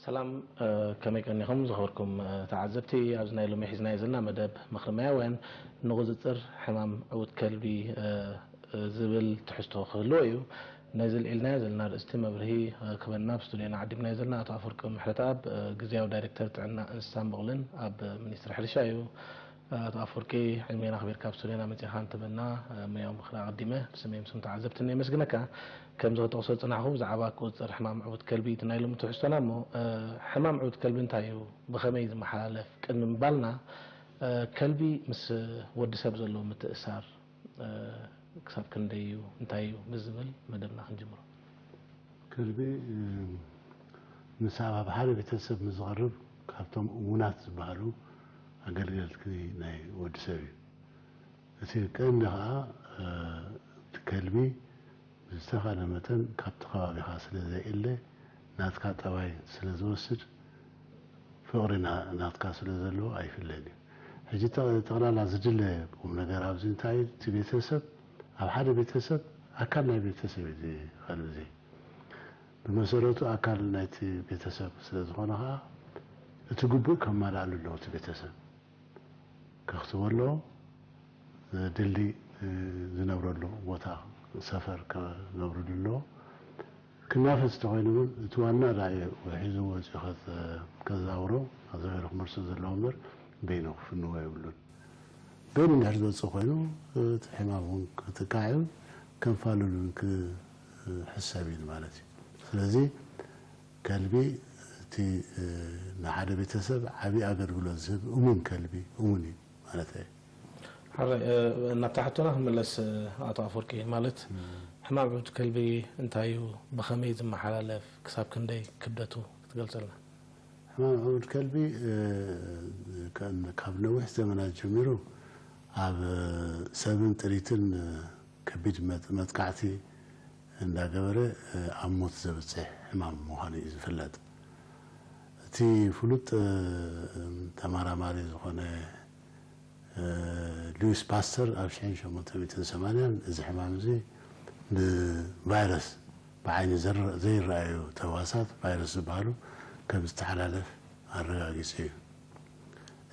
ሰላም፣ ከመይ ቀኒኹም ዝኸበርኩም ተዓዘብቲ? ኣብዚ ናይ ሎሚ ሒዝናዮ ዘለና መደብ ምኽሪ ማያውያን ንቑጽጽር ሕማም ዕውት ከልቢ ዝብል ትሕዝቶ ክህልዎ እዩ። ነዚ ኣልዒልናዮ ዘለና ኣርእስቲ መብርሂ ክበና ኣብ ስቱድዮና ዓዲምናዮ ዘለና ኣቶ ኣፈወርቂ ምሕረተኣብ፣ ግዝያዊ ዳይሬክተር ጥዕና እንስሳን ብቑልን ኣብ ሚኒስትሪ ሕርሻ እዩ። ኣቶ ኣፈወርቂ፣ ዕድሜና ኣኽቢርካ ኣብ ስቱድዮና መጺኻ እንትበና፣ ሞያዊ ምኽሪ ኣቐዲመ ብስመይ ምስም ተዓዘብትን የመስግነካ። ከምዚ ክጠቕሶ ዝጸናሕኹ፣ ብዛዕባ ቁጽጽር ሕማም ዕውት ከልቢ እቲ ናይ ሎሚ ትሕዝቶና እሞ፣ ሕማም ዕውት ከልቢ እንታይ እዩ? ብኸመይ ዝመሓላለፍ? ቅድሚ ምባልና፣ ከልቢ ምስ ወዲ ሰብ ዘለዎ ምትእሳር ክሳብ ክንደይ እዩ? እንታይ እዩ? ምስ ዝብል መደብና ክንጅምሮ። ከልቢ፣ ምስ ኣብ ሓደ ቤተሰብ ምስ ዝቐርብ ካብቶም እሙናት ዝበሃሉ ኣገልገልቲ ናይ ወዲ ሰብ እዩ። እቲ ቀንዲ ኸኣ፣ እቲ ከልቢ ብዝተኻለ መጠን ካብቲ ከባቢኻ ስለ ዘይእለ፣ ናትካ ጠባይ ስለ ዝወስድ፣ ፍቕሪ ና-፣ ናትካ ስለ ዘለዎ ኣይፍለን እዩ። ሕጂ ጠ-፣ ጠቕላላ ዝድለ ቁም ነገር ኣብዚ እንታይ እዩ? እቲ ቤተሰብ፣ ኣብ ሓደ ቤተሰብ ኣካል ናይ ቤተሰብ እዩ እዚ ከልቢ እዚ። ብመሰረቱ ኣካል ናይቲ ቤተሰብ ስለ ዝኾነ ኸኣ፣ እቲ ግቡእ ከማልኣሉ ኣለዎ እቲ ቤተሰብ። ከኽትቦ ኣለዎ፣ ድልድይ ዝነብረሉ ቦታ ሰፈር ከነብርሉ ኣለዎ። ክናፈስ እንተኾይኑ እውን እቲ ዋና ደኣ እዩ ሒዙ ወፂኡ ከት-፣ ከዛውሮ፣ ኣዛዊሩ ክመልሶ ዘለዎ እምበር በይኑ ክፍንዎ የብሉን። በይኑ እንድሕር ዝወፅእ ኮይኑ እቲ ሕማም እውን ክጥቃዕ እዩ፣ ከንፋልሉ እውን ክሕሰብ እዩ ማለት እዩ። ስለዚ ከልቢ እቲ፣ እ፣ ንሓደ ቤተሰብ ዓቢ ኣገልግሎት ዝህብ እሙን ከልቢ፣ እሙን እዩ ማለት እዩ። ሕራይ፣ እ፣ ናብታ ሕቶና ክንምለስ፣ እ፣ ኣቶ ኣፈወርቂ፣ ማለት እም። ሕማም ዕውት ከልቢ እንታይ እዩ? ብኸመይ ዝመሓላለፍ? ክሳብ ክንደይ ክብደቱ ክትገልጸልና? ሕማም ዕውት ከልቢ፣ እ፣ ከ-፣ ካብ ነዊሕ ዘመናት ጀሚሩ ኣብ፣ እ፣ ሰብን ጥሪትን፣ እ፣ ከቢድ መጥ-፣ መጥቃዕቲ እንዳገበረ፣ እ፣ ኣብ ሞት ዘብጽሕ ሕማም ምዃኑ እዩ ዝፍለጥ። እቲ ፍሉጥ፣ እ፣ ተመራማሪ ዝኾነ፣ እ፣ ሉዊስ ፓስተር ኣብ ሽሕን ሸሞንተ ሚእትን ሰማንያን እዚ ሕማም እዚ ብቫይረስ፣ ብዓይኒ ዘር-፣ ዘይረኣዩ ተህዋሳት ቫይረስ ዝበሃሉ ከም ዝተሓላለፍ ኣረጋጊጹ እዩ።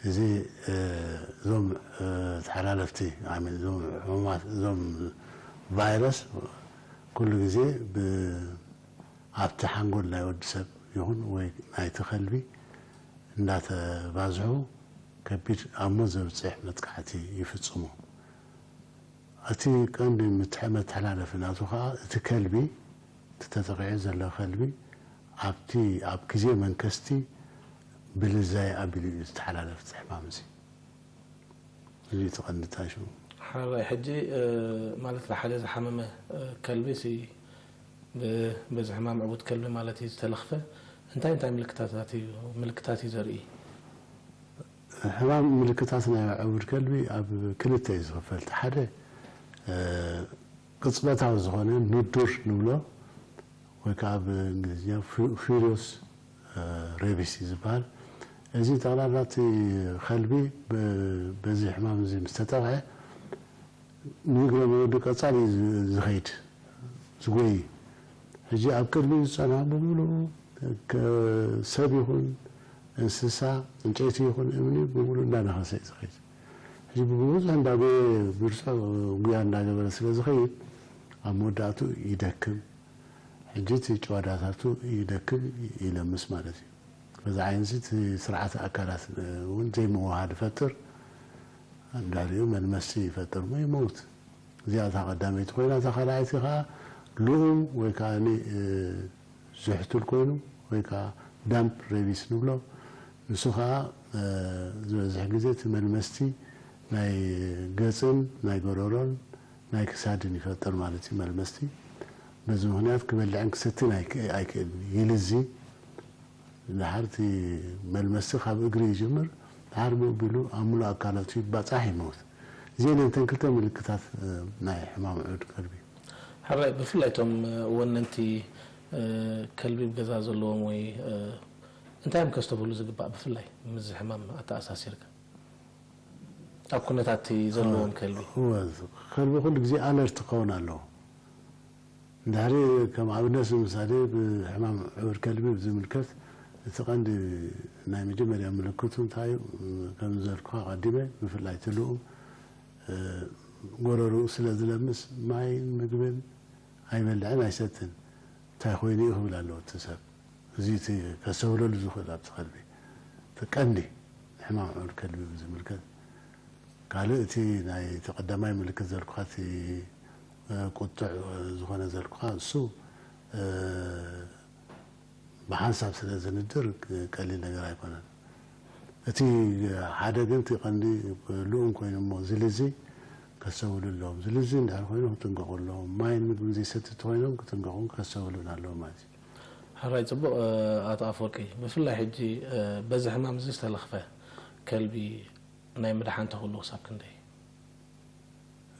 እዚ፣ እ፣ እዞም፣ እ፣ ተሓላለፍቲ፣ I mean፣ እዞም ሕሙማት፣ እዞም ቫይረስ ኩሉ ግዜ ብ-፣ ኣብቲ ሓንጎል ናይ ወዲ ሰብ ይኹን ወይ ናይቲ ከልቢ እንዳተባዝሑ ከቢድ ኣብ ሞት ዘብጽሕ መጥቃዕቲ ይፍጽሙ። እቲ ቀንዲ ምትሐ-፣ መተሓላለፊ ናቱ ኸኣ እቲ ከልቢ፣ እቲ ተጠቒዑ ዘሎ ከልቢ ኣብቲ፣ ኣብ ግዜ መንከስቲ ብልዛይ ኣቢሉ እዩ ዝተሓላለፍ እቲ ሕማም እዚ። እዚ እዩ እቲ ቀንዲ ታሽሙ። ሓራይ፣ ሕጂ፣ እ፣ ማለት ሓደ ዝሓመመ፣ እ፣ ከልቢ ሲ ብ-፣ በዚ ሕማም ዕውት ከልቢ ማለት እዩ ዝተለኽፈ፣ እንታይ እንታይ ምልክታታት እዩ፣ ምልክታት እዩ ዘርኢ? ሕማም ምልክታት ናይ ዕውት ከልቢ ኣብ ክልተ እዩ ዝኽፈል። እቲ ሓደ፣ እ፣ ቅጽበታዊ ዝኾነ ንዱር ንብሎ ወይ ከዓ ብእንግሊዝኛ ፊ-፣ ፊሪዮስ፣ እ፣ ሬቢስ እዩ ዝበሃል። እዚ ጠቕላላ እቲ ከልቢ ብ-፣ በዚ ሕማም እዚ ምስ ተጠቕዐ ንእግረ መንገዱ ቀጻሊ እዩ ዝ-፣ ዝኸይድ፣ ዝጎይ። ሕጂ ኣብ ቅድሚኡ ዝጸንሖ ብምሉኡ ከ-፣ ሰብ ይኹን እንስሳ፣ ዕንጨይቲ ይኹን እምኒ ብምሉእ እንዳነኸሰ እዩ ዝኸይድ። ሕጂ ብብዙሕ እንዳጎየ ብርቱዕ ጉያ እንዳገበረ ስለ ዝኸይድ ኣብ መወዳእቱ ይደክም። ሕጂ እቲ ጭዋዳታቱ ይደክም፣ ይለምስ ማለት እዩ። በዚ ዓይነት እዚ እቲ ስርዓተ ኣካላት እውን ዘይምውሃድ ይፈጥር። እንድሕሪኡ መልመስቲ ይፈጥር እሞ ይመውት። እዚኣ እታ ቀዳመይቲ ኮይና፣ እታ ካልኣይቲ ኸዓ ልኡም ወይ ከዓ ኒ-፣ እ፣ ዝሕቱል ኮይኑ ወይ ከዓ ዳምፕ ሬቢስ ንብሎ። ንሱ ኸዓ፣ እ፣ ዝበዝሕ ግዜ እቲ መልመስቲ ናይ ገጽን ናይ ጎረሮን ናይ ክሳድን ይፈጥር ማለት እዩ። መልመስቲ በዚ ምኽንያት ክበልዕን ክሰትን ኣይክ-፣ ኣይክእልን። ይልዚ፣ ድሓር እቲ መልመስቲ ካብ እግሪ ይጅምር፣ ድሓር ብኡ ኣቢሉ ኣብ ምሉእ ኣካላቱ ይባጻሕ፣ ይመውት። እዚአን እተን ክልተ ምልክታት፣ እ፣ ናይ ሕማም ዕውት ከልቢ። ሕራይ፣ ብፍላይ እቶም፣ እ፣ ወነንቲ፣ እ፣ ከልቢ ኣብ ገዛ ዘለዎም ወይ፣ እ፣ እንታይ እዮም ከስተብህሉ ዝግባእ ብፍላይ ምስዚ ሕማም ኣተኣሳሲርካ? ኣብ ኩነታት እቲ ዘለዎም ከልቢ። እወ፣ ከልቢ ኩሉ ግዜ ኣለርት ክኸውን ኣለዎ። እንድሕሪ ከም ኣብነት ንምሳሌ ብሕማም ዕውት ከልቢ ብዝምልከት እቲ ቀንዲ ናይ መጀመርያ ምልክቱ እንታይ እዩ? ከም ዝበልኩኻ ቀዲመ፣ ብፍላይ እቲ ልኡም፣ እ፣ ጎረርኡ ስለ ዝለምስ ማይን ምግብን ኣይበልዕን ኣይሰትን። እንታይ ኮይኑ እዩ ክብል ኣለዎ እቲ ሰብ። እዚ እቲ ከስተብህለሉ ዝኽእል ኣብቲ ከልቢ። እቲ ቀንዲ ሕማም ኣዕኑድ ከልቢ ብዝምልከት። ካልእ እቲ ናይ እቲ ቀዳማይ ምልክት ዘልኩኻ፣ እቲ፣ እ፣ ቁጡዕ ዝኾነ ዘልኩኻ፣ እሱ፣ እ፣ ብሓንሳብ ስለ ዝንድር ቀሊል ነገር ኣይኮነን። እቲ ሓደ ግን እቲ ቀንዲ ልኡም ኮይኑ እሞ ዝልዚ ከስተውሉ ኣለዎም። ዝልዚ እንድሕር ኮይኑ ክጥንቀቑ ኣለዎም። ማይን ምግብን ዘይሰቲ እንተኾይኖም ክጥንቀቑን ከስተውሉን ኣለዎም ማለት እዩ። ሕራይ ጽቡቕ፣ እ፣ ኣቶ ኣፈወርቂ፣ ብፍላይ ሕጂ፣ እ፣ በዚ ሕማም እዚ ዝተለኽፈ ከልቢ ናይ ምድሓን ተኽእሎ ክሳብ ክንደይ?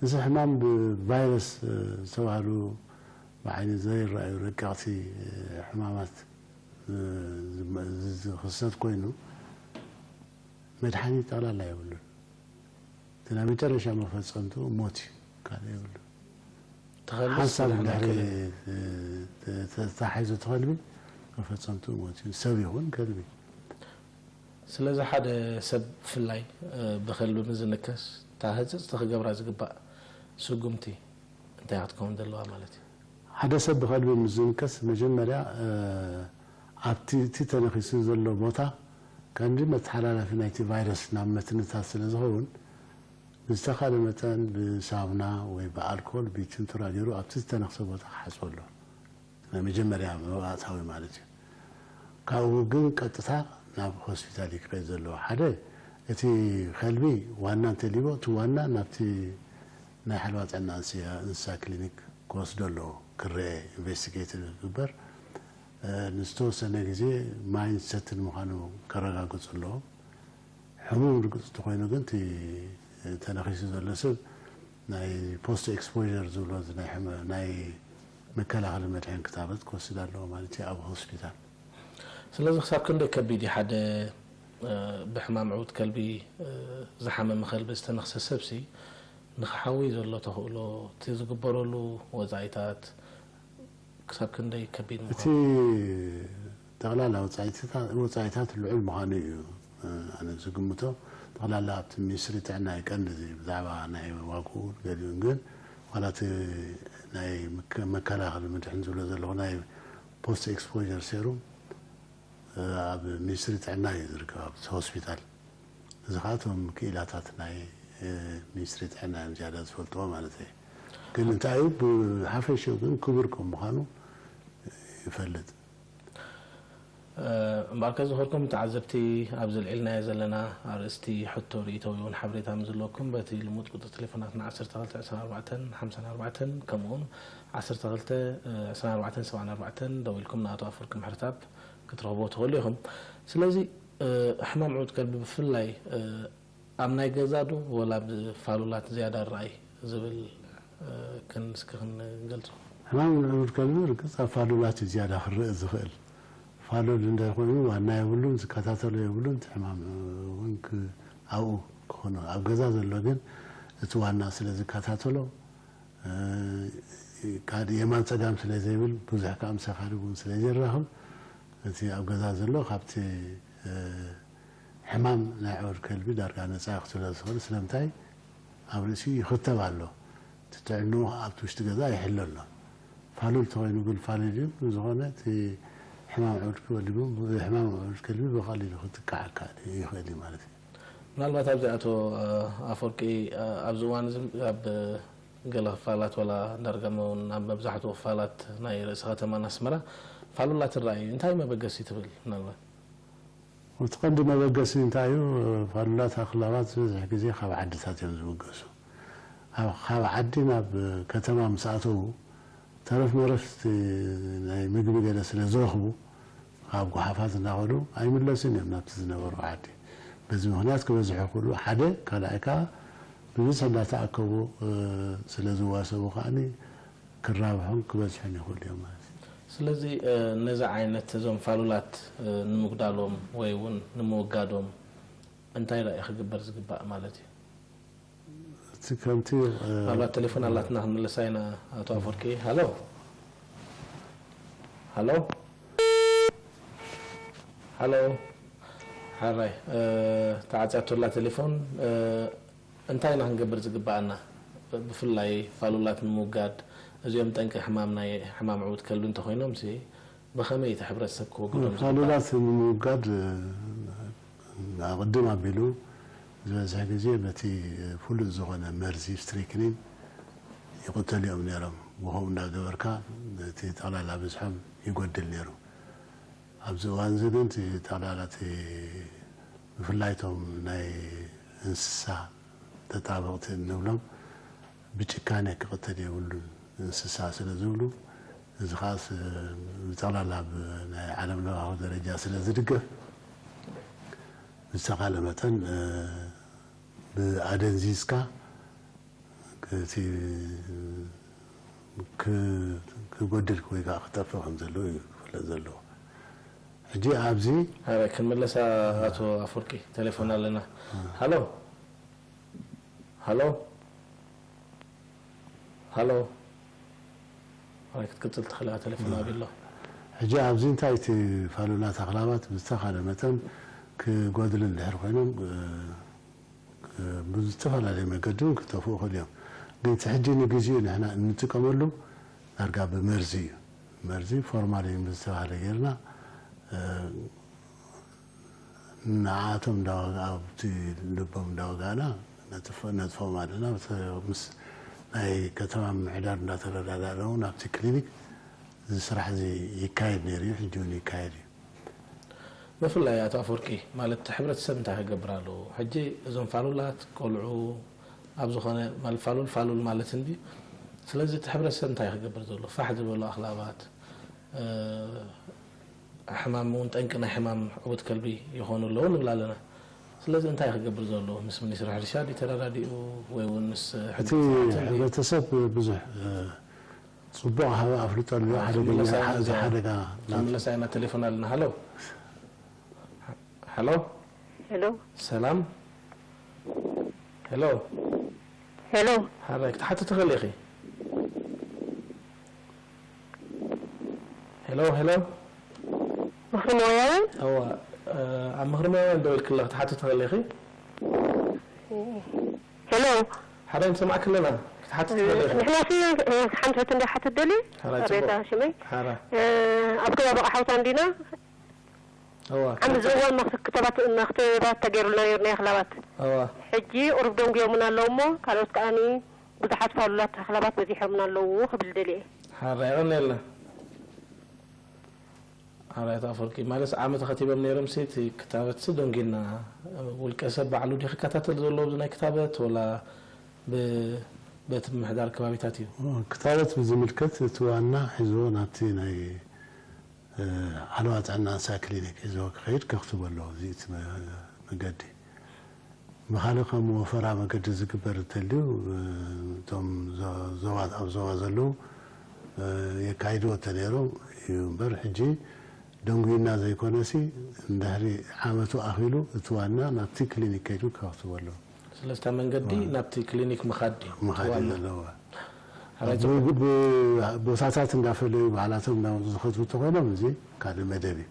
እዚ ሕማም ብቫይረስ፣ እ፣ ዝተባህሉ ብዓይኒ ዘይረኣዩ ረቀቕቲ፣ እ፣ ሕማማት፣ እ፣ ዝመ-፣ ዝ-፣ ዝኽሰት ኮይኑ መድሓኒት ጠቕላላ የብሉን። እቲ ናይ መጨረሻ መፈጸምትኡ ሞት እዩ፣ ካልእ የብሉን። ተኸልስ ሓንሳብ መድሓኒት ድሕሪ፣ ከልቢ። እ፣ ተ-፣ ተ-፣ ተታሒዙ እቲ ከልቢ መፈጸምትኡ ሞት እዩ፣ ሰብ ይኹን ከልቢ። ስለዚ ሓደ ሰብ ብፍላይ፣ እ፣ ብኸልቢ ምስ ዝንከስ እታ ህጽጽቲ ክገብራ ዝግባእ ስጉምቲ እንታይ ክትከውን ዘለዋ ማለት እዩ? ሓደ ሰብ ብኸልቢ ምስ ዝንከስ መጀመርያ፣ እ፣ ኣብቲ እቲ ተነኺሱ ዘሎ ቦታ ቀንዲ መተሓላላፊ ናይቲ ቫይረስ ናብ መትንታት ስለ ዝኸውን ብዝተኻለ መጠን ብሳሙና ወይ ብኣልኮል ብችንቱራ ገይሩ ኣብቲ ዝተነኽሰ ቦታ ክሓጽቦ ኣሎ። ናይ መጀመርያ መባእታዊ ማለት እዩ። ካብኡ ግን ቀጥታ ናብ ሆስፒታል እዩ ክኸይድ ዘለዎ። ሓደ እቲ ከልቢ ዋና እንተልይዎ እቲ ዋና ናብቲ ናይ ሓለዋ ጥዕና እንስያ፣ እንስሳ ክሊኒክ ክወስዶ ኣለዎ። ክረአ፣ ኢንቨስቲጌት ክግበር፣ እ፣ ንዝተወሰነ ግዜ ማይን ሰትን ምዃኑ ከረጋግጹ ኣለዎም። ሕሙም ርግጽ እንተኾይኑ ግን እቲ ተነኺሱ ዘሎ ሰብ ናይ ፖስት ኤክስፖዠር ዝብሎ እዚ ናይ ሕመ-፣ ናይ መከላኸሊ መድሕን ክታበት ክወስድ ኣለዎ ማለት እዩ ኣብ ሆስፒታል። ስለዚ ክሳብ ክንደይ ከቢድ እዩ ሓደ፣ እ፣ ብሕማም ዕውት ከልቢ፣ እ፣ ዝሓመመ ከልቢ ዝተነኽሰ ሰብሲ ንኽሓዊ ዘሎ ተኽእሎ፣ እቲ ዝግበረሉ ወጻኢታት ክሳብ ክንደይ ከቢድ እቲ ምዃኑ? ጠቕላላ ወጻኢትታ-፣ ወጻኢታት ልዑል ምዃኑ እዩ፣ እ፣ ኣነ ዝግምቶ። ጠቕላላ ኣብቲ ሚኒስትሪ ጥዕና እዩ ቀንዲ እዚ ብዛዕባ ናይ ዋግኡ ገሊኡን፣ ግን ዋላ እቲ ናይ ምክ-፣ መከላኸሊ ምድሕን ዝብሎ ዘለኹ ናይ ፖስት ኤክስፖዠር ሴሩም፣ እ፣ ኣብ ሚኒስትሪ ጥዕና እዩ ዝርከብ፣ ኣብቲ ሆስፒታል። እዚ ኸኣ እቶም ክኢላታት ናይ፣ እ፣ ሚኒስትሪ ጥዕና እዮም ዝያዳ ዝፈልጥዎ ማለት እዩ። ግን እንታይ እዩ፣ ብሓፈሽኡ ግን ክቡር ከም ምዃኑ ይፈልጥ። እ፣ እምበኣርከ ዝኸርኩም ተዓዘብቲ፣ ኣብዚ ኣልዒልናዮ ዘለና ኣርእስቲ ሕቶ፣ ርእይቶ ወይ እውን ሓበሬታ ምስ ዘለኩም በቲ ልሙድ ቁጽሪ ቴሌፎናትና ዓሰርተ ክልተ ዕስራን ኣርባዕተን ሓምሳን ኣርባዕተን ከምኡውን ዓሰርተ ክልተ ዕስራን ኣርባዕተን ሰብዓን ኣርባዕተን ደዊልኩም ንኣቶ ኣፈወርቂ ምሕረተኣብ ክትረኽብዎ ትኽእሉ ኢኹም። ስለዚ፣ እ፣ ሕማም ዕውት ከልቢ ብፍላይ፣ እ፣ ኣብ ናይ ገዛ ዶ ወላ ኣብ ፋሉላት ዝያዳ ርኣይ ዝብል፣ እ፣ ክን-፣ እስኪ ክንገልጾ። ሕማም ዕውት ከልቢ ርግጽ ኣብ ፋሉላት እዩ ዝያዳ ክረአ ዝኽእል። ፋሉል እንድሕር ኮይኑ ዋና የብሉን፣ ዝከታተሎ የብሉን፣ እቲ ሕማም እውን ክ-፣ ኣብኡ ክኾኖ። ኣብ ገዛ ዘሎ ግን እቲ ዋና ስለ ዝከታተሎ፣ እ፣ ካልእ የማን ጸጋም ስለ ዘይብል፣ ብዙሕ ከኣ ምሳኻሪ እውን ስለ ዘይራኸብ፣ እቲ ኣብ ገዛ ዘሎ ካብቲ፣ እ፣ ሕማም ናይ ዕውት ከልቢ ዳርጋ ነጻ ክስለ ዝኽእል፣ ስለምንታይ ኣብ ርእሲ ይኽተብ ኣሎ። እቲ ጥዕንኡ ኣብቲ ውሽጢ ገዛ ይሕሎ ኣሎ። ፋሉል ተኾይኑ ግን ፋሉል እዩ። ብዝኾነ እቲ ሕማም ዕውት ከልቢ፣ ሕማም ዕውት ከልቢ ብቐሊሉ ክትካዕ ይካኣል፣ ይኽእል እዩ ማለት እዩ። ምናልባት ኣብዚ ኣቶ፣ እ፣ ኣፈወርቂ፣ እ፣ ኣብዚ እዋን እዚ ኣብ ገለ ክፋላት ዋላ ዳርጋ እውን ኣብ መብዛሕትኡ ክፋላት ናይ ርእሲ ከተማና ኣስመራ ፋሉላት ይረኣዩ። እንታይ መበገሲ ትብል ምናልባት? እቲ ቀንዲ መበገሲ እንታይ እዩ? ፋሉላት ኣኽላባት ዝበዝሕ ግዜ ካብ ዓድታት እዮም ዝብገሱ። ኣብ፣ ካብ ዓዲ ናብ ከተማ ምስ ኣተዉ ተረፍ መረፍ እቲ ናይ ምግቢ ገለ ስለ ዝረኽቡ ካብ ጓሓፋት እናኸዱ ኣይምለሱን እዮም ናብቲ ዝነበሩ ዓዲ። በዚ ምኽንያት ክበዝሑ ይኽእሉ። ሓደ፣ ካልኣይ ከኣ ብብዝሒ እናተኣከቡ፣ እ፣ ስለ ዝዋሰቡ ከኣኒ ክራብሑን ክበዝሑን ይኽእሉ እዮም ማለት እዩ። ስለዚ፣ እ፣ ነዚ ዓይነት እዞም ፋሉላት፣ እ፣ ንምጉዳሎም ወይ እውን ንምውጋዶም እንታይ ደኣ እዩ ክግበር ዝግባእ ማለት እዩ? እቲ ከምቲ፣ እ፣ ምናልባት ቴሌፎን ኣላትና ክንምልሳ ኢና። ኣቶ ኣፈወርቂ፣ ሃሎ? ሃሎ? ሃሎ፣ ሓራይ፣ እ፣ ተዓጽያቶ ኣላ ቴሌፎን። እ፣ እንታይ ኢና ክንገብር ዝግብኣና? ብፍላይ ፋሉላት ንምውጋድ፣ እዚኦም ጠንቂ ሕማም ናይ ሕማም ዕውት ከልቢ እንተኾይኖም ሲ፣ ብኸመይ እቲ ሕብረተሰብ ክወግዶም ዝግባእ? ፋሉላት ንምውጋድ፣ እ፣ ኣቕድም ኣቢሉ ዝበዝሐ ግዜ በቲ ፍሉጥ ዝኾነ መርዚ ስትሪክኒን ይቕተሉ እዮም ነይሮም። ብኸምኡ እንዳገበርካ እቲ ጠቕላላ ብዝሖም ይጎድል ነይሩ። ኣብዚ እዋን እዚ ግን እቲ ጠቕላላ እቲ ብፍላይ እቶም ናይ እንስሳ ተጣበቕቲ እንብሎም ብጭካኔ ክቕተል የብሉን እንስሳ ስለ ዝብሉ፣ እዚ ኸዓስ ብጠቕላላ ብናይ ዓለም ለኻዊ ደረጃ ስለ ዝድገፍ ብዝተኻለ መጠን፣ እ፣ ብኣደንዚዝካ እቲ ክ-፣ ክጎድል ወይ ከዓ ክጠፍእ ከም ዘለዎ እዩ ክፍለጥ ዘለዎ። ሕጂ ኣብዚ ኣረ ክንምለሳ ኣቶ ኣፈወርቂ ቴሌፎን ኣለና። ሃሎ፣ ሃሎ፣ ሃሎ። ኣረ ክትቅጽል ትኽእል ኢኻ፣ ቴሌፎን ኣቢሎ። ሕጂ ኣብዚ እንታይ እቲ ፋሉላት ኣኽላባት ብዝተኻለ መጠን ክጎድል እንድሕር ኮይኖም፣ እ፣ ብዝተፈላለየ መገዲ እውን ክጠፍኡ ይኽእሉ እዮም። ግን እቲ ሕጂ ንግዜኡ ንሕና እንጥቀመሉ ዳርጋ ብመርዚ እዩ። መርዚ ፎርማሊን ብዝተባህለ ጌርና፣ እ፣ ንዓኣቶም እንዳወጋ-፣ ኣብቲ ልቦም እንዳወጋእና ነጥፍ-፣ ነጥፍኦም ኣለና። ምስ ናይ ከተማ ምምሕዳር እንዳተረዳዳእና እውን ኣብቲ ክሊኒክ እዚ ስራሕ እዚ ይካየድ ነይሩ እዩ፣ ሕጂ እውን ይካየድ እዩ። ብፍላይ ኣቶ ኣፈወርቂ፣ ማለት እቲ ሕብረተሰብ እንታይ ክገብር ኣለዎ? ሕጂ እዞም ፋሉላት ቆልዑ ኣብ ዝኾነ፣ ማለት ፋሉል ፋሉል ማለት እንድዩ። ስለዚ እቲ ሕብረተሰብ እንታይ ክገብር ዘሎ? ፋሕ ዝበሉ ኣኽላባት፣ እ፣ ሕማም እውን ጠንቂ ናይ ሕማም ዕውት ከልቢ ይኾኑ ኣለዉ ንብል ኣለና። ስለዚ እንታይ ክገብር ዘሎ? ምስ ሚኒስትሪ ሕርሻ ድዩ ተረዳዲኡ ወይ እውን ምስ ሕጊ እቲ ስርዓት እንድዩ? ሕብረተሰብ ብዙሕ፣ እ፣ ጽቡቕ ሃበ ኣፍልጦ ኣሎ። ኣዎ፣ ሓደገኛ፣ ክንምለሳ ኢና፣ እዚ ሓደጋ ናት-፣ ክንምለሳ ኢና። ቴሌፎን ኣለና። ሃሎ። ሃሎ። ሄሎ። ሰላም። ሄሎ። ሄሎ። ሓራይ ክትሓቲ ትኽእሊ ኢኺ። ሄሎ፣ ሄሎ። ምኽሪ ሞያውያን? እዋ፣ እ፣ ኣብ ምኽሪ ሞያውያን ደው ኢልክላ ክትሓቲ ትኽእሊ ኢኺ። ሄሎ። ሓራይ ንሰማዕኪ ኣለና። ክትሓቲ ትኽእሊ ኢኺ። ንሕና ሲ፣ እ፣ ሓንቲ ሕቶ እንዳ ሓትት ደሊ? ሓራይ ጽቡቕ። ኣቤታ ሽመይ? ሓራ። እ፣ ኣብ ከባቢ ኣቕሓውታ እንዲና? እዋ። ዓሚ እዚ እዋን መኽት-፣ ክታባት፣ መኽትባት ተገይሩልና ነይሩ ናይ ኣኽላባት። እዋ። ሕጂ ቁሩብ ደንጉዮምና ኣለዉ እሞ፣ ካልኦት ከኣኒ ብዙሓት ፋሉላት ኣኽላባት በዚሖምና ኣለዉ ክብል ደልየ። ሓራ፣ የቐንየልና። ሓራይ ኣቶ ኣፈወርቂ፣ ማለት ዓሚ ተኸቲቦም ነይሮም ሲ፣ እቲ ክታበት ሲ ደንጉዩና። ውልቀ ሰብ ባዕሉ ድዩ ክከታተል ዘለዎ ኣብዚ ናይ ክታበት፣ ወላ ብ-፣ ቤት ምምሕዳር ከባቢታት እዩ? ክታበት ብዝምልከት እቲ ዋና ሒዝዎ ናብቲ ናይ እ፣ ሓለዋ ጥዕና እንስሳ ክሊኒክ ሒዝዎ ክኸይድ ከኽትቦ ኣለዎ። እዚ እቲ መ-፣ መገዲ። ብኻልእ ከም ወፈራ መገዲ ዝግበር እንተልዩ፣ እ፣ እቶም ዞ-፣ ዞባ፣ ኣብ ዞባ ዘለዉ፣ እ፣ የካይድዎ እንተነይሮም እዩ እምበር፣ ሕጂ ደንጉዩና ዘይኮነሲ፣ እንድሕሪ ዓመቱ ኣኺሉ እቲ ዋና ናብቲ ክሊኒክ ከይዱ ከኽትቦ ኣለዎ። ስለዚ እታ መንገዲ ዋ። ናብቲ ክሊኒክ ምኻድ ድዩ? ምኻድ እዩ ዋና? ዘለዎ። ሓራይ ብ-፣ ጽቡቕ። ብ-፣ ቦታታት እንዳፈለዩ ባዕላቶም እንዳመጹ ዝኸትቡ እንተኾይኖም፣ እዚ ካልእ መደብ እዩ።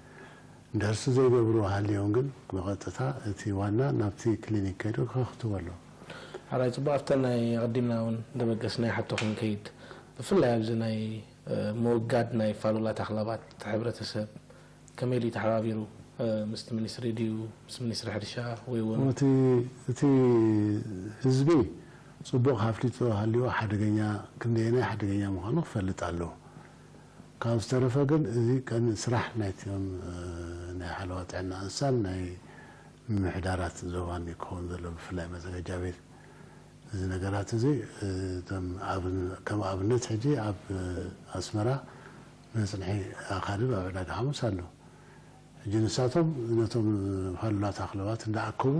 እንደርሱ ዘይገብሩ ሃልዮም ግን፣ ብቐጥታ እቲ ዋና ናብቲ ክሊኒክ ከይዱ ከኽትቡ ኣለዎ። ሓራይ ጽቡቕ። ኣብተን ናይ ኣቐዲምና እውን እንደበገስናዮ ሕቶ ክንከይድ፣ ብፍላይ ኣብዚ ናይ፣ እ፣ ምውጋድ ናይ ፋሉላት ኣኽላባት፣ እቲ ሕብረተሰብ ከመይ ኢሉ ተሓባቢሩ፣ እ፣ ምስቲ ሚኒስትሪ ድዩ፣ ምስ ሚኒስትሪ ሕርሻ ወይ እውን? እቲ፣ እቲ ህዝቢ ጽቡቕ ኣፍልጦ ሃልይዎ ሓደገኛ፣ ክንደየናይ ሓደገኛ ምዃኑ ክፈልጥ ኣለዎ። ካብ ዝተረፈ ግን እዚ ቀንዲ ስራሕ ናይቶም፣ እ፣ ናይ ሓለዋ ጥዕና እንስሳን ናይ ምምሕዳራት ዞባን እዩ ክኸውን ዘሎ፣ ብፍላይ መዘጋጃ ቤት። እዚ ነገራት እዚ፣ እ፣ እቶም ኣብ-፣ ከም ኣብነት ሕጂ ኣብ፣ እ፣ ኣስመራ መጽንሒ ኣኻልብ ኣብ ዕዳጋ ሓሙስ ኣሎ። ሕጂ ንሳቶም ነቶም ፋሉላት ኣኽለባት እንዳኣከቡ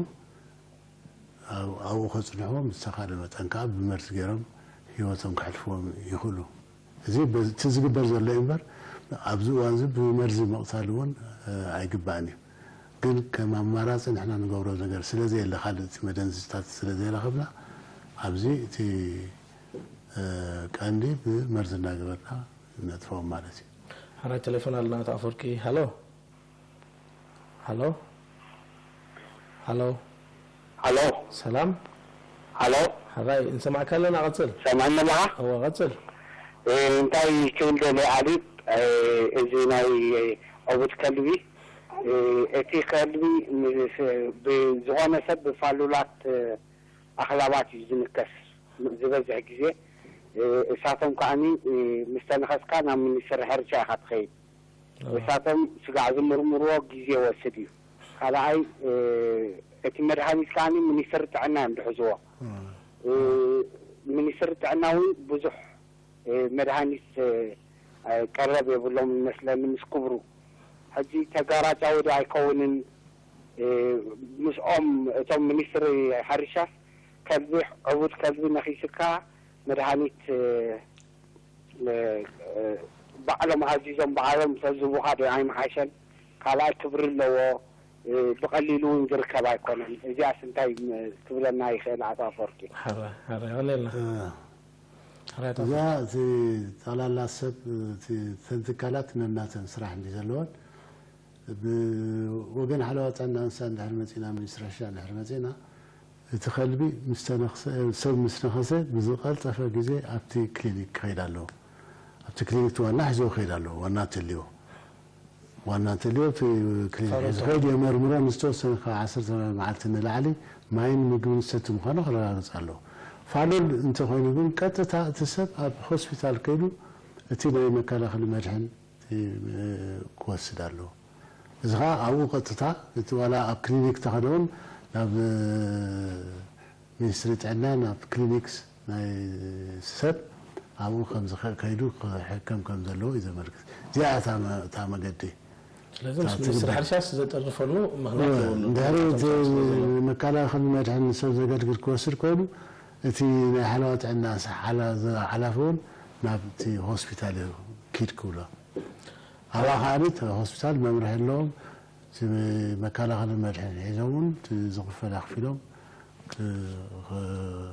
ኣብ-፣ ኣብኡ ከጽንሕዎም ዝተኻለ መጠን ከኣ ብመርዝ ገይሮም ህይወቶም ከሕልፍዎም ይኽእሉ። እዚ በዚ፣ እቲ ዝግበር ዘሎ እዩ እምበር፣ ኣብዚ እዋን እዚ ብመርዚ ምቕታል እውን፣ እ፣ ኣይግባእን እዩ። ግን ከም ኣማራጺ ንሕና ንገብሮ ነገር ስለ ዘየለ፣ ካልእ እቲ መደንዝዝታት ስለ ዘይረኸብና፣ ኣብዚ እቲ፣ እ፣ ቀንዲ ብመርዚ እናገበርና ነጥፍኦም ማለት እዩ። ሓራይ ቴሌፎን ኣለና፣ ኣቶ ኣፈወርቂ። ሃሎ። ሃሎ፣ ሃሎ፣ ሃሎ፣ ሰላም። ሃሎ፣ ሕራይ፣ እንሰማዕካ ኣለና። ቀጽል። ሰማዕኒ ኣለኻ? እወ፣ ቀጽል። እ፣ እንታይ ክብል ደልየ፣ ኣሊ፣ እ፣ እዚ ናይ ዕቡድ ከልቢ፣ እ፣ እቲ ከልቢ ምስ፣ ብዝኾነ ሰብ ብፋሉላት፣ እ፣ ኣኽላባት እዩ ዝንከስ። ዝበዝሕ ግዜ፣ እ፣ እሳቶም ከዓኒ፣ እ፣ ምስ ተነኸስካ ናብ ሚኒስትሪ ሕርሻ ኢኻ ትኸይድ። እሳቶም ስጋዕ ዝምርምርዎ ግዜ ይወስድ እዩ። ካልኣይ፣ እ፣ እቲ መድሃኒት ከዓኒ ሚኒስትሪ ጥዕና እዮም ዝሕዝዎ። እ፣ ሚኒስትሪ ጥዕና እውን ብዙሕ፣ እ፣ መድሃኒት፣ እ፣ ቀረብ የብሎም ይመስለኒ ምስ ክብሩ። ሕጂ ተጋራጫዊ ዶ ኣይከውንን? እ፣ ምስኦም እቶም ሚኒስትሪ ሕርሻስ ከልቢ፣ ዕቡድ ከልቢ ነኺስካ መድሃኒት፣ እ፣ እ፣ ባዕሎም ኣዚዞም ባዕሎም ተዝቡኻ ዶ ኣይምሓሸን? ካልኣይ ክብሪ ኣለዎ፣ እ፣ ብቐሊሉ እውን ዝርከብ ኣይኮነን። እዚኣስ እንታይ፣ እ፣ ክብለና ይኽእል ኣቶ ኣፈወርቂ? ሕራይ፣ ሕራይ፣ የቐንየልና። እ፣ ሕራይ፣ ኣቶ እዚኣ ኣፈወርቂ። እቲ ጠቕላላ ሰብ፣ እቲ፣ እተን ትካላት ነናተን ስራሕ እንዲ ዘለወን፣ ብወገን ሓለዋ ጥዕና እንስሳ እንድሕር መፂና፣ ሚኒስትሪ ሕርሻ እንድሕር መፂና፣ እቲ ከልቢ ምስ ተነኽሰ፣ ሰብ ምስ ነኸሰ ብዝቐልጠፈ ግዜ ኣብቲ ክሊኒክ ክኸይድ ኣለዎ። ኣብቲ ክሊኒክ እቲ ዋና ሒዝዎ ክኸይድ ኣለዎ። ዋና እንተልዮ፣ ዋና እንተልዮ እቲ ክሊኒክ ፋሉል ሒዙ ክኸይድ፣ የመርምሮ፣ ንዝተወሰነ ካብ ዓሰርተ መዓልቲ ንላዕሊ ማይን ምግብን ዝሰቲ ምዃኑ ክረጋግጽ ኣለዎ። ፋሉል እንተኾይኑ ግን ቀጥታ እቲ ሰብ ኣብ ሆስፒታል ከይዱ እቲ ናይ መከላኸሊ መድሕን እቲ፣ እ፣ ክወስድ ኣለዎ። እዚ ኸዓ ኣብኡ ቀጥታ እቲ ዋላ ኣብ ክሊኒክ ተኸደ እውን ናብ፣ እ፣ ሚኒስትሪ ጥዕና ናብ ክሊኒክስ ናይ ሰብ ኣብኡ ከም ዝኸ-፣ ከይዱ ክሕከም ከም ዘለዎ እዩ ዘመልክት። እዚኣ እታ መ-፣ እታ መገዲ። ስለዚ እታ ምስ ሚኒስትሪ ትግበር። ሕርሻስ ዘጠርፈሉ ምኽንያት እወ፣ የብሉን። እንድሕሪ እቲ ስለ ዘሎ። መከላኸሊ መድሕን ንሰብ ዘገልግል ክወስድ ኮይኑ፣ እቲ ናይ ሓለዋ ጥዕና ሓላ-፣ ሓላፊ እውን ናብቲ ሆስፒታል እዩ ኪድ ክብሎ። ኣብኣ ከዓኒ እቲ ሆስፒታል መምርሒ ኣለዎም። እቲ መከላኸሊ መድሕን ሒዞም እውን እቲ ዝኽፈል ኣኽፊሎም ክ-፣ ክ-፣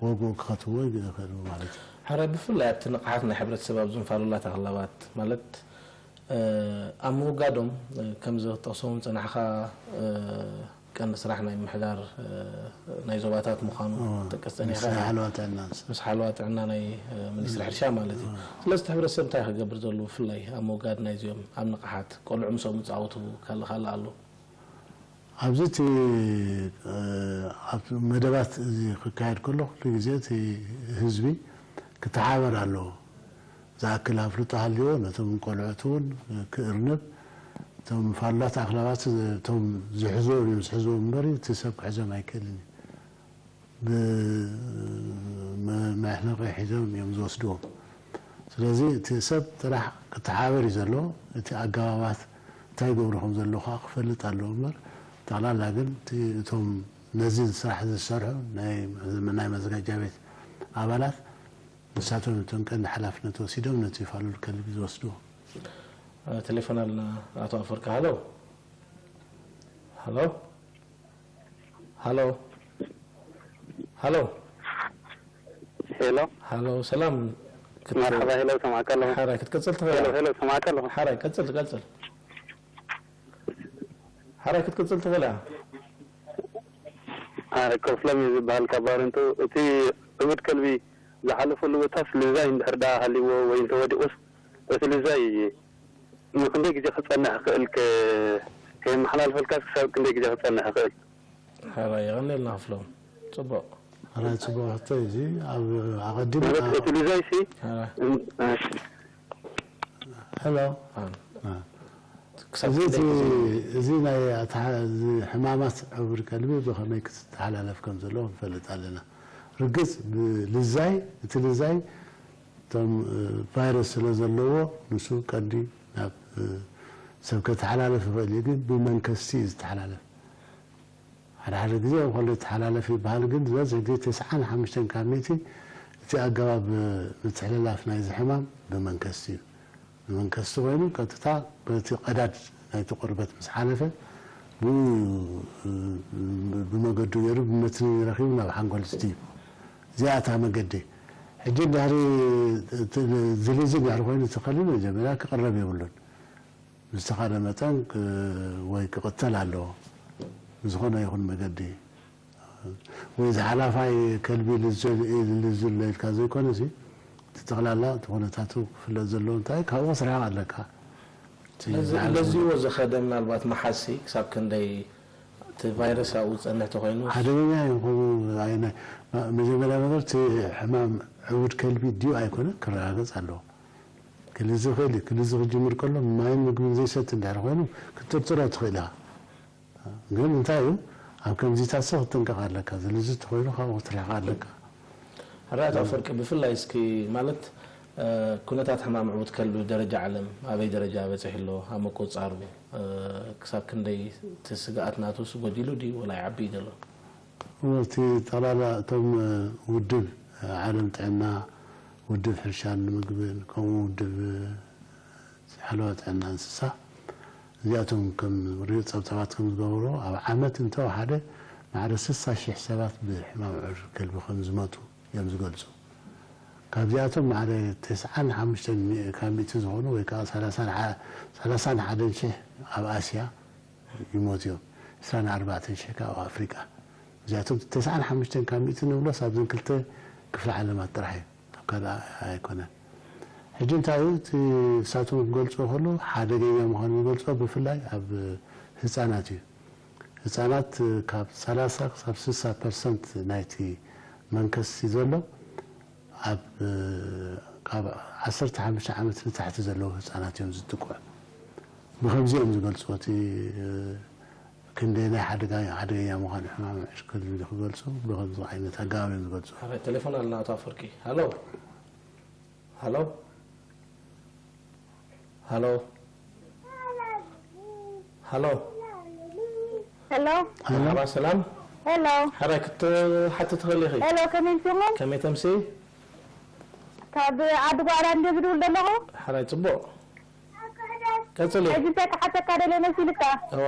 ዋግኡ ክኸትዎ ይኽእሉ ማለት እዩ። ሕራይ፣ ብፍላይ ኣብቲ ንቕሓት ናይ ሕብረተሰብ ኣብዞም ፋሉላት ኣኽላባት ማለት፣ እ፣ ኣብ ምውጋዶም፣ እ፣ ከም ዘጠቕሶም ዝጸናሕካ፣ እ፣ ቀንዲ ስራሕ ናይ ምምሕዳር፣ እ፣ ናይ ዞባታት ምዃኑ እዎ፣ ትጠቅስ ጸኒሕካ ምስ ኢኻ። ሓለዋ ጥዕና ምስ ምስ ሓለዋ ጥዕና ናይ፣ እ፣ ሚኒስትሪ ሕርሻ ማለት እዩ። እዎ። ስለዚ እቲ ሕብረተሰብ እንታይ ክገብር ዘለዎ፣ ብፍላይ ኣብ ምውጋድ ናይዚኦም ኣብ ንቕሓት ቆልዑ ምስኦም ዝጻወቱ ካልእ ካልእ ኣሎ? ኣብዚ እቲ፣ እ፣ ኣብ መደባት እዚ ክካየድ ከሎ ኩሉ ግዜ እቲ ህዝቢ ክተሓባበር ኣለዎ። ዝኣክል ኣፍልጦ ሃልዎ ነቶም ቆልዑት እውን ክእርንብ፣ እቶም ፋሉላት ኣኽላባት እቶም ዝሕዝዎም እዮም ዝሕዝዎም እምበር እቲ ሰብ ክሕዞም ኣይክእልን እዩ። ብ-፣ መ-፣ መሕነቒ ሒዞም እዮም ዝወስድዎም። ስለዚ እቲ ሰብ ጥራሕ ክተሓባበር እዩ ዘለዎ። እቲ ኣገባባት እንታይ ይገብሩ ከም ዘለዉ ከዓ ክፈልጥ ኣለዎ እምበር፣ ጠቕላላ ግን እቲ፣ እቶም ነዚ ስራሕ ዝሰርሑ ናይ፣ ናይ መዘጋጃ ቤት ኣባላት ንሳቶም እቶም ቀንዲ ሓላፍነት ወሲዶም ነቲ ፋሉል ከልቢ ዝወስድዎ። ቴሌፎን ኣለና። ኣቶ ኣፈወርቂ፣ ሃሎ፣ ሃሎ፣ ሃሎ፣ ሃሎ፣ ሄሎ፣ ሃሎ፣ ሰላም። ክት-፣ መርሓባ። ሄሎ፣ ሰማዕካ ኣለኹ። ሓራይ ክትቅጽል ትኽእል ሄሎ፣ ኢኻ። ሄሎ፣ ሰማዕካ ኣለኹ። ሓራይ ቀጽል፣ ቀጽል። ሓራይ ክትቅጽል ትኽእል ኢኻ። አ፣ ክፍሎም እዩ ዝበሃል ካብ ባረንቱ። እቲ ዕቡድ ከልቢ ዝሓለፈሉ ቦታስ ልዛይ እንድሕር ደኣ ሃልይዎ ወይ እንተወዲቑስ፣ እቲ ልዛይ ንክንደይ ግዜ ክጸንሕ ይኽእል? ከ-፣ ከየመሓላልፈልካስ ክሳብ ክንደይ ግዜ ክጸንሕ ይኽእል? ሓራይ የቐንየልና ክፍሎም። ጽቡቕ። ራይ ጽቡቕ ሕቶ እዩ። እዚ ኣብ ኣቐዲም ማለት እቲ ልዛይ ሲ ሓራይ። እም፣ እሺ። ሄሎ። ኣን። አ። ክሳብ እዚ እቲ፣ ክንደይ ግዜ? እዚ ናይ ኣትሓ-፣ እዚ ሕማማት ዕቡድ ከልቢ ብኸመይ ክትተሓላለፍ ከም ዘለዎ ክንፈልጥ ኣለና። ርግጽ ብልዛይ፣ እቲ ልዛይ እቶም፣ እ፣ ቫይረስ ስለ ዘለዎ ንሱ ቀንዲ ናብ፣ እ፣ ሰብ ከተሓላለፍ ይኽእል እዩ፣ ግን ብመንከስቲ እዩ ዝተሓላለፍ። ሓደ ሓደ ግዜ ኣብ ከሎ ይተሓላለፍ ይበሃል፣ ግን ዝበዝሕ ግዜ ተስዓን ሓሙሽተን ካብ ሚእቲ እቲ ኣገባብ ምትሕልላፍ ናይዚ ሕማም ብመንከስቲ እዩ። ብመንከስቲ ኮይኑ ቀጥታ በቲ ቀዳድ ናይቲ ቆርበት ምስ ሓለፈ ብኡ እዩ፣ እ፣ ብመገዱ ገይሩ ብመትኒ ረኺቡ ናብ ሓንጎል ዝድይብ። እዚኣ እታ መገዲ። ሕጂ እንድሕሪ እቲ ዝልዚ እንድሕሪ ኮይኑ እቲ ከልቢ መጀመርያ ክቕረብ የብሉን። ብዝተኻለ መጠን ክ-፣ ወይ ክቕተል ኣለዎ ብዝኾነ ይኹን መገዲ። ወይ ዝሓላፋይ ከልቢ ልዝል ኢሉ ልዝሎ ኢልካ ዘይኮነ ሲ፣ እቲ ጠቕላላ እቲ ኩነታቱ ክፍለጥ ዘለዎ እንታይ ካብኡ ክትርሕቕ ኣለካ። እቲ ስለዚ ዝሓለፈ ለዚዎ ዝኸደ ምናልባት መሓሲ ክሳብ ክንደይ እቲ ቫይረስ ኣብኡ ዝጸንሕ ተኾይኑ ሓደገኛ እዩ። ከምኡ ኣይነ-፣ መጀመርያ ነገር እቲ ሕማም ዕቡድ ከልቢ ድዩ ኣይኮነ ክረጋገጽ ኣለዎ። ክልዚ ይኽእል እዩ። ክልዚ ክጅምር ከሎ ማይን ምግብን ዘይሰቲ እንድሕር ኮይኑ ክትጥርጥሮ ትኽእል ኢኻ። ግን እንታይ እዩ ኣብ ከምዚታት ሰ ክትጥንቀቕ ኣለካ። ዝልዚ ተኾይኑ ካብኡ ክትርሕቕ ኣለካ። ሕራይ ኣቶ ኣፈወርቂ ብፍላይ እስኪ ማለት ኩነታት ሕማም ዕቡድ ከልቢ ደረጃ ዓለም ኣበይ ደረጃ በፂሑ ኣሎ ኣብ ምቁፅፃሩ ክሳብ ክንደይ እቲ ስግኣት ናቱስ ጎዲሉ ድዩ ወላ ይዓቢ እዩ ዘሎ? እቲ ጠቕላላ እቶም ውድብ ዓለም ጥዕና፣ ውድብ ሕርሻን ምግብን ከምኡ ውድብ ሓለዋ ጥዕና እንስሳ እዚኣቶም ከም ሪኡ ፀብፃባት ከም ዝገበሮ ኣብ ዓመት እንተወሓደ ማዕረ ስሳ ሽሕ ሰባት ብሕማም ዕቡድ ከልቢ ከም ዝመቱ እዮም ዝገልፁ። ካብዚኣቶም ማዕረ ተስዓን ሓሙሽተን ካብ ሚእቲ ዝኾኑ ወይ ከዓ ሰላሳን ሓደን ሽሕ ኣብ ኣስያ ይሞቱ እዮም። ዕስራን ኣርባዕተን ሽሕ ከዓ ኣብ ኣፍሪቃ። እዚኣቶም ተስዓን ሓሙሽተን ካብ ሚእቲ ንብሎስ ኣብዘን ክልተ ክፍለ ዓለማት ጥራሕ እዩ። ኣብ ካልእ ኣይኮነን። ሕጂ እንታይ እዩ እቲ ንሳቶም ክገልፅዎ ከለዉ ሓደገኛ ምዃኑ ዝገልፅዎ ብፍላይ ኣብ ህፃናት እዩ። ህፃናት ካብ ሰላሳ ክሳብ ስሳ ፐርሰንት ናይቲ መንከስ ዘሎ ኣብ ካብ ዓሰርተ ሓሙሽተ ዓመት ንታሕቲ ዘለዉ ህፃናት እዮም ዝጥቅዑ። ብኸምዚ እዮም ዝገልፅዎ እቲ ክንደየናይ ሓደጋ ሓደገኛ ምዃኑ ሕማም ዕሽክል ክገልፁ ብኸምዚ ዓይነት ኣገባብ እዮም ዝገልፁ። ሓደ ቴሌፎን ኣለና ኣቶ ኣፈወርቂ። ሃሎ ሃሎ ሃሎ ሃሎ ሄሎ መርሓባ ሰላም ሄሎ ሕራይ ክትሓቲ ትኽእል ኢኺ ሄሎ ከመይ ትስሙ ከመይ ተምሲ ካብ ዓዲ ጓዕላ እንደ ዝድውል ዘለኹ ሕራይ ፅቡቕ ቀፅሊ ሕጂ እንታይ ክሓተካ ደለ መሲልካ እዋ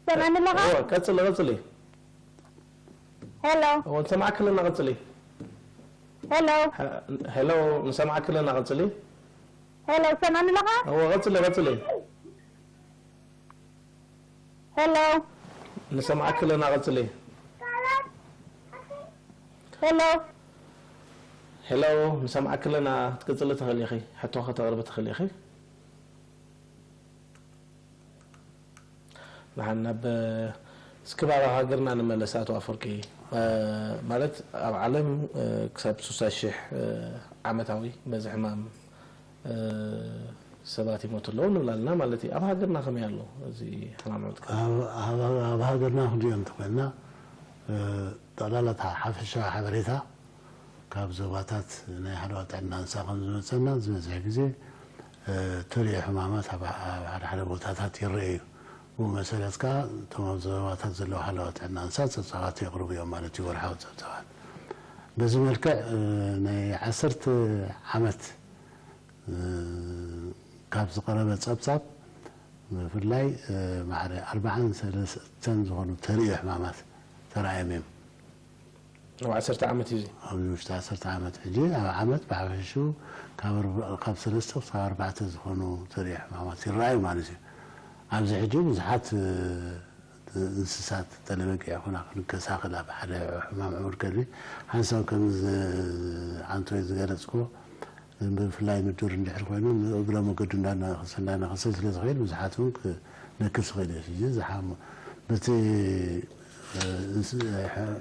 ሰማኒ ኣለኻ እዋ ቀፅሊ ቀፅሊ ሄሎ እዋ ንሰማዕኪ ኣለና ቀፅሊ ሄሎ ሄሎ ንሰማዕኪ ኣለና ቀፅሊ ሄሎ ሰማኒ ኣለኻ እዋ ቀፅሊ ቀፅሊ ሄሎ ንሰማዕኪ ኣለና ቀፅሊ ሄሎ ሄሎ ንሰማዕኪ ኣለና ክትቅፅሊ ትኽእል ኢኺ ሕቶ ከተቕርቢ ትኽእል ኢኺ ንሓን ናብ እስኪ ባባ ሃገርና ንመለስ ኣቶ ኣፈወርቂ ማለት ኣብ ዓለም ክሳብ ስሳ ሽሕ ዓመታዊ በዚ ሕማም ሰባት ይሞቱ ኣለዉ ንብል ኣለና ማለት እዩ ኣብ ሃገርና ከመይ ኣሎ እዚ ሕማም ዕውት ኣብ ሃገርና ክንሪኦ እንተኮይንና ጠቕላላ ሓፈሻዊ ሓበሬታ ካብ ዞባታት ናይ ሓለዋ ጥዕና እንስሳ ከም ዝመፀና ዝበዝሕ ግዜ ተሪኦ ሕማማት ኣብ ሓደ ሓደ ቦታታት ይረአ እዩ። ብኡ መሰረት ከዓ እቶም ኣብ ዞባታት ዘለዉ ሓለዋ ጥዕና እንስሳ ፀብፃባት የቕርቡ እዮም ማለት እዩ፣ ወርሓዊ ፀብፃባት። በዚ መልክዕ ናይ ዓሰርተ ዓመት ካብ ዝቐረበ ፀብፃብ ብፍላይ ማዕረ ኣርባዓን ሰለስተን ዝኾኑ ተሪኦ ሕማማት ተራእዮም እዮም። ኣብ ዓሰርተ ዓመት እዩ እዚ ኣብዚ ውሽጢ ዓሰርተ ዓመት ሕጂ ኣብ ዓመት ብሓፈሽኡ ካብ ኣርባ- ካብ ሰለስተ ክሳብ ኣርባዕተ ዝኾኑ ተሪኦ ሕማማት ይረኣዩ ማለት እዩ። ኣብዚ ሕጂ ብዙሓት እ፣ እንስሳት ጠለበጊዕ ይኹና ክንከሳኸል ኣብ ሓደ ሕማም ዕውር ከልቢ ሓንሳብ ከም ዝ- ዓንቶይ ዝገለፅክዎ ብፍላይ ምዱር እንድሕር ኮይኑ ንእግረ መገዱ እንዳነኸሰ እንዳነኸሰ ስለ ዝኸይድ ብዙሓት እውን ክነክስ ይኽእል እዩ። ሕጂ ዝሓሙ በቲ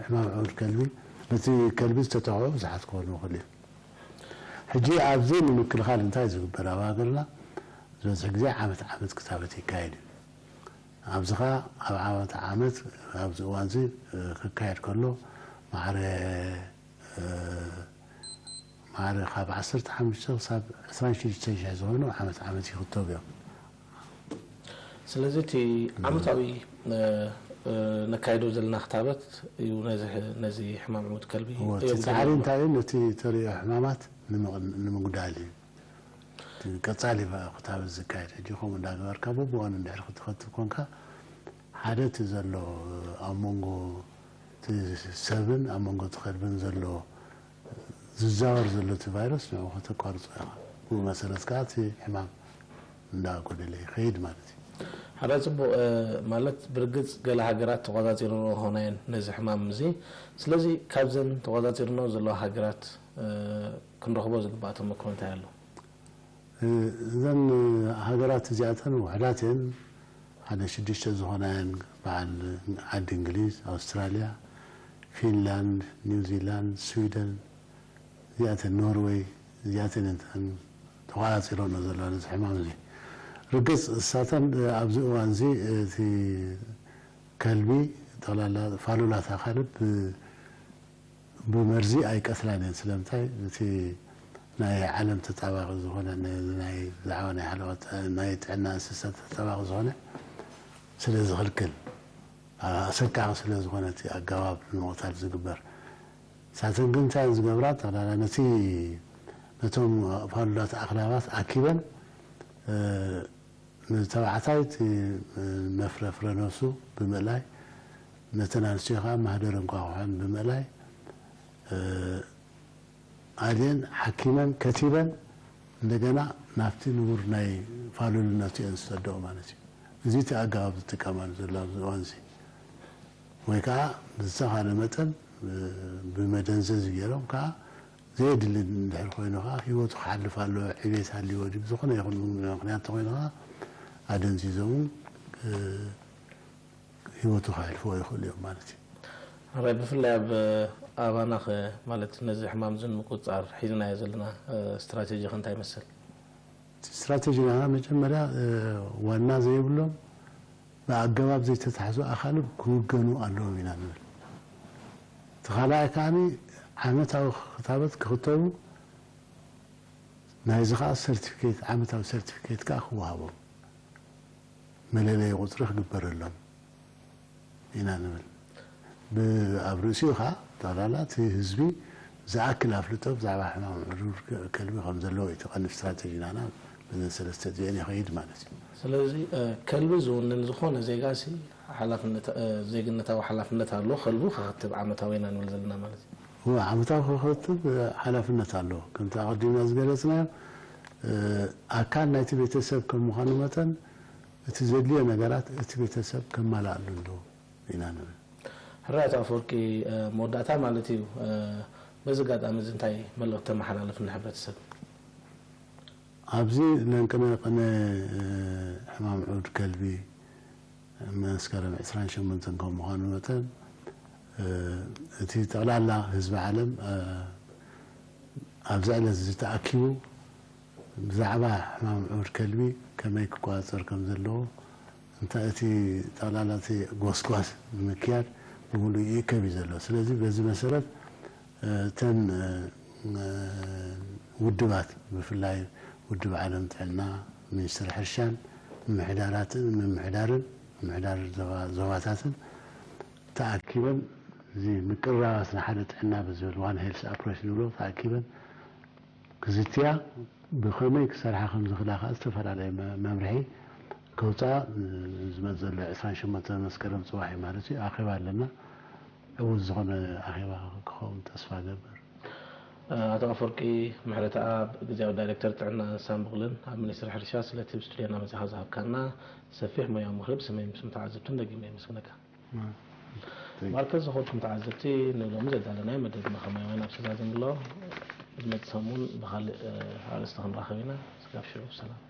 ሕማም ዕውር ከልቢ በቲ ከልቢ ዝተጠቕዑ ብዙሓት ክኾኑ ይኽእሉ እዮም። ሕጂ ኣብዚ ንምክልኻል እንታይ ዝግበር ኣብ ሃገርና ዝበዝሕ ግዜ ዓመት ዓመት ክታበት ይካየድ እዩ። ኣብዚ ኸዓ ኣብ ዓመት ዓመት ኣብዚ እዋን እዚ ክካየድ ከሎ ማዕረ ማዕረ ካብ ዓሰርተ ሓሙሽተ ክሳብ ዕስራን ሽዱሽተን ሽሕ ዝኾኑ ዓመት ዓመት ይኽተቡ እዮም። ስለዚ እቲ ዓመታዊ ነካይዶ ዘለና ክታበት እዩ ነዚ ሕማም ዕውት ከልቢ እቲ ፃዕሪ እንታይ እዩ? ነቲ ተሪኦ ሕማማት ንምጉዳል እዩ። ቀፃሊ ክታበት ዝካየድ ሕጂ ከምኡ እንዳገበርካ በብዋኑ እንድሕር ክትኸትብ ኮንካ ሓደ እቲ ዘሎ ኣብ መንጎ እቲ ሰብን ኣብ መንጎ እቲ ከልብን ዘሎ ዝዛወር ዘሎ እቲ ቫይረስ ንዕኡ ከተቋርፆ ኢኻ። ብኡ መሰረት ከዓ እቲ ሕማም እንዳጎደለ ይኸይድ ማለት እዩ። ሓደ ፅቡቅ ማለት ብርግፅ ገለ ሃገራት ተቆፃፂርኖ ኾናየን ነዚ ሕማም እዚ። ስለዚ ካብዘን ተቆፃፂርኖ ዘለዋ ሃገራት ክንረኽቦ ዝግባእ ተመክሮ እንታይ ኣሎ? እዘን ሃገራት እዚኣተን ውሕዳት እየን። ሓደ ሽዱሽተ ዝኾና እየን በዓል ዓዲ እንግሊዝ፣ ኣውስትራልያ፣ ፊንላንድ፣ ኒውዚላንድ፣ ስዊደን፣ እዚኣተን ኖርወይ፣ እዚኣተን እየን ተቆፃፂረኖ ዘለዋ ነዚ ሕማም እዚ። ርግፅ እሳተን ኣብዚ እዋን እዚ እቲ ከልቢ ጠቕላላ ፋሉላታ ካልብ ብመርዚ ኣይቀትላን እየን። ስለምንታይ? እቲ ናይ ዓለም ተጣባቂ ዝኾነ ናይ ብዛዕባ ናይ ሓለዋ ናይ ጥዕና እንስሳ ተጣባቂ ዝኾነ ስለ ዝኽልክል ኣሰቃቂ ስለ ዝኾነ እቲ ኣገባብ ንምቕታል ዝግበር። ንሳተን ግን እንታይ ዝገብራ ጠቕላላ ነቲ ነቶም ፋሉላት ኣኽላባት ኣኪበን ንተባዕታይ እቲ መፍረፍረ ነብሱ ብምእላይ ነተን ኣንስትዮ ከዓ ማህደር እንቋቑሖን ብምእላይ ኣድየን ሓኪመን ከቲበን እንደገና ናብቲ ንቡር ናይ ፋሉልነቱ እየን ዝሰደኦ ማለት እዩ። እዚ እቲ ኣገባብ ዝጥቀማሉ ዘሎ ኣብዚ እዋን እዚ ወይ ከዓ ብዝተኻለ መጠን ብመደንዘዚ ገይሮም ከዓ ዘየድሊ እንድሕር ኮይኑ ከዓ ህይወቱ ክሓልፍ ኣለዎ፣ ዕቤት ሃልይዎ ድዩ ብዝኾነ ይኹን ምክንያት ተኮይኑ ከዓ ኣደንዚዞም እውን ህይወቱ ከሕልፍዎ ይኽእሉ እዮም ማለት እዩ። ሕራይ ብፍላይ ኣብ ኣባና ኸ ማለት ነዚ ሕማም እዚ ንምቁፅፃር ሒዝናዮ ዘለና ስትራቴጂ ኸ እንታይ ይመስል? እቲ ስትራቴጂ ናና መጀመርያ ዋና ዘይብሎም ብኣገባብ ዘይተታሕዙ ኣኻልብ ክውገኑ ኣለዎም ኢና ንብል። እቲ ካልኣይ ከዓኒ ዓመታዊ ክታበት ክኽተቡ ናይዚ ከዓ ሰርቲፊኬት ዓመታዊ ሰርቲፊኬት ከዓ ክወሃቦም መለለይ ቁፅሪ ክግበረሎም ኢና ንብል። ኣብ ርእሲኡ ከዓ ጠቕላላ እቲ ህዝቢ ዝኣክል ኣፍልጦ ብዛዕባ ሕማም ዕዱር ከልቢ ከም ዘለዎ እዩ እቲ ቀንዲ ስትራተጂ ናና በዘን ሰለስተ እዚአን ይኸይድ ማለት እዩ። ስለዚ ከልቢ ዝውንን ዝኾነ ዜጋ ሲ ሓላፍነት ዜግነታዊ ሓላፍነት ኣለዎ ከልቡ ክኽትብ ዓመታዊ ኢና ንብል ዘለና ማለት እዩ። እወ ዓመታዊ ክኽትብ ሓላፍነት ኣለዎ። ከምቲ ኣቐዲምና ዝገለፅናዮ ኣካል ናይቲ ቤተሰብ ከም ምዃኑ መጠን እቲ ዘድልዮ ነገራት እቲ ቤተሰብ ከማልኣሉ ኣለዎ ኢና ንብል። ሕራይ ኣቶ ኣፈወርቂ መወዳእታ ማለት እዩ። በዚ ኣጋጣሚ እዚ እንታይ መልእኽቲ ተመሓላልፍ ንሕብረተሰብ? ኣብዚ ለንቅነ ቅነ ሕማም ዑድ ከልቢ መስከረም ዕስራን ሸሞንተን ከም ምዃኑ መጠን እቲ ጠቕላላ ህዝቢ ዓለም ኣብዚ ዕለት እዚ ተኣኪቡ ብዛዕባ ሕማም ዑድ ከልቢ ከመይ ክቆፃፀር ከም ዘለዎ እንታይ እቲ ጠቕላላ እቲ ጎስጓስ ንምክያድ ብምሉእ ይእከብ እዩ ዘሎ። ስለዚ በዚ መሰረት እተን ውድባት ብፍላይ ውድብ ዓለም ጥዕና፣ ሚኒስትሪ ሕርሻን ምምሕዳራትን ምምሕዳርን ምምሕዳር ዞባታትን ተኣኪበን እዚ ምቅርራባት ንሓደ ጥዕና ብዝብል ዋን ሄልስ ኣፕሮች ንብሎ ተኣኪበን ክዝትያ ብኸመይ ክሰርሓ ከም ዝኽእላ ከዓ ዝተፈላለየ መምርሒ ከውፅኣ ዝመፅ ዘሎ ዕስራን ሸሞንተን መስከረም ፅባሕ እዩ ማለት እዩ ኣኼባ ኣለና። ዕዉት ዝኾነ ኣኼባ ክኸውን ተስፋ እገብር። ኣቶ ኣፈወርቂ ምሕረተኣብ፣ ግዝያዊ ዳይሬክተር ጥዕናን እንስሳን ብቑልን ኣብ ሚኒስትሪ ሕርሻ፣ ስለቲ ኣብ ስቱድዮና መጺኻ ዝሃብካና ሰፊሕ ሞያዊ ምኽሪ ብስመይን ብስም ተዓዘብትን ደጊመ የመስግነካ። ማርከስ ዝኸድኩም ተዓዘብቲ ንሎሚ ዘዳለናዮ መደብና ከማይ ወይን ኣብ ሰዛዝም ኣሎ። ዝመጽእ ሰሙን ብኻልእ ኣርእስቲ ክንራኸብ ኢና። ስጋብ ሽዑ ሰላም።